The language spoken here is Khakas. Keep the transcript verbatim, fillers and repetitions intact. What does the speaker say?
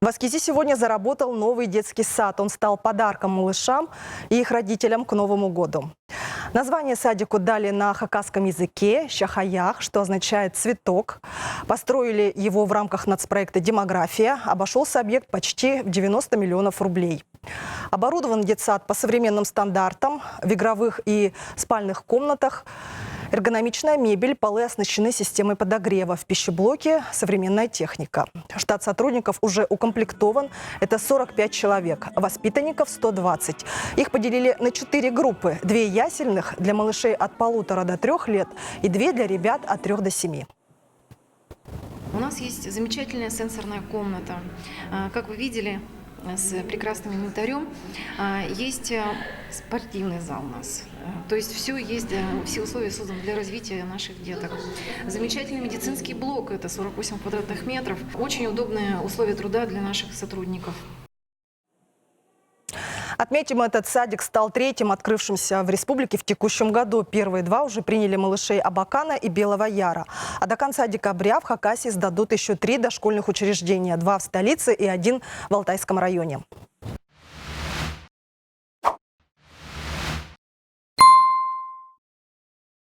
В Аскизе сегодня заработал новый детский сад. Он стал подарком малышам и их родителям к Новому году. Название садику дали на хакасском языке — Чахаях, что означает «цветок». Построили его в рамках нацпроекта «Демография». Обошёлся объект почти в девяносто миллионов рублей. Оборудован детсад по современным стандартам. В игровых и спальных комнатах эргономичная мебель, полы оснащены системой подогрева, в пищеблоке современная техника. Штат сотрудников уже укомплектован, это сорок пять человек, воспитанников сто двадцать. Их поделили на четыре группы: две ясельных для малышей от полутора до трёх лет и две для ребят от трёх до семи. У нас есть замечательная сенсорная комната. А, как вы видели, с прекрасным инвентарём. А, есть, а, спортивный зал у нас. А, то есть всё есть, а, все условия созданы для развития наших деток. Замечательный медицинский блок, это сорок восемь квадратных метров. Очень удобные условия труда для наших сотрудников. Отметим, этот садик стал третьим открывшимся в республике в текущем году. Первые два уже приняли малышей Абакана и Белого Яра. А до конца декабря в Хакасии сдадут ещё три дошкольных учреждения: два в столице и один в Алтайском районе.